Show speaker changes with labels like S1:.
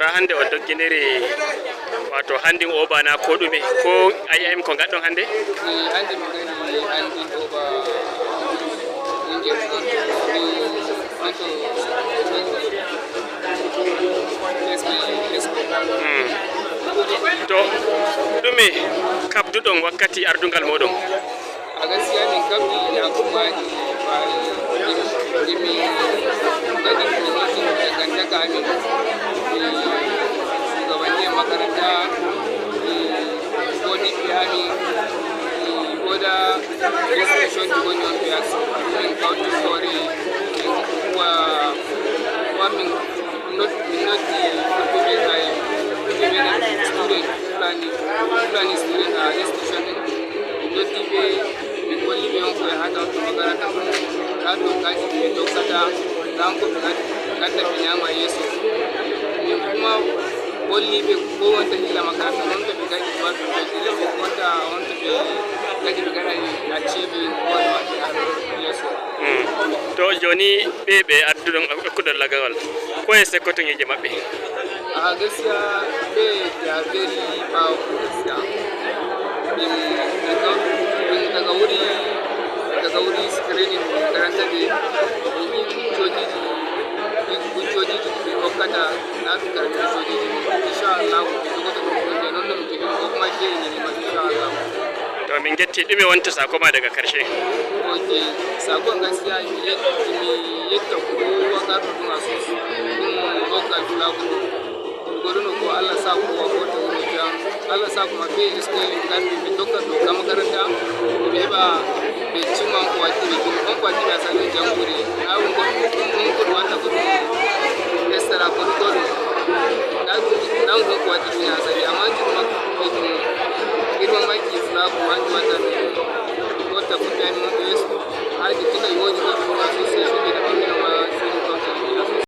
S1: Ra hande o dogginiri wato handing over na ko ɗume ko a yiyami ko gaɗɗon hande.
S2: Hande min gari handing over ɓingel wanto les mai lesko.
S1: To ɗume kabduɗon wakkati ardungal moɗon?
S2: A gaskiya min kabdi yakumaji de min gaɗi min dangantaka amin shugabanni makaranta, modiɓɓe amin, oda institution ji goni on ɓe min kawti hoore wa wa min noddi fulɓe ay fulɓe meɗen student fulani, fulani student a institution ɗin. Min noddiɓe, min holliɓe on ko yahata on to makaranta ɗum nda dokaji ɓe dokkata nda ko ɓe gadda ɓe ñama yeeso. Min kuma holliɓe ko wonta illa makaranta non to ɓe gaɗi ma ɓe illa ɓe wonta on to ɓe gaɗi ɓe gaɗa achieving goal maɓɓe ha yeeso.
S1: To joni ɓe ɓe adduɗon ekkuɗon lagawal ko e sekkotoŋeji maɓɓe?
S2: A gaskiya ɓe they are very powerful. Gaskiya min daga wuri screening makaranta ɓe min yi hujjojiji, hujjojiji ɓe hokkata na ɗum karatu sojiji. Insha Allah ɓe jogoto ɗum hunde non no min jogi ko kuma fiye ne ma, insha Allah.
S1: To min getti. Ɗume wonta sako ma daga karshe?
S2: Ok, sakon gaskiya mi yetta kowa garɗo ɗum asusu ɗum goggal fulaku ɗum goɗuno ko Allah sa kowa goto wuro jam. Allah sa kuma be esko garɓe ɓe tokka doka makaranta, ɓe heɓa ɓe cimma ko waddi ɓe gimi on ko waddi ɓe asali jangure na ɗum ko ɗum ko ɗum watta ko ɗum extra ko ɗum ɗo ɗum na ɗum na ɗum ko waddi ɗum asali, amma ɗum ɗum girmamaki fulaku hanjum watta ɗum gotta fuɗɗi amin.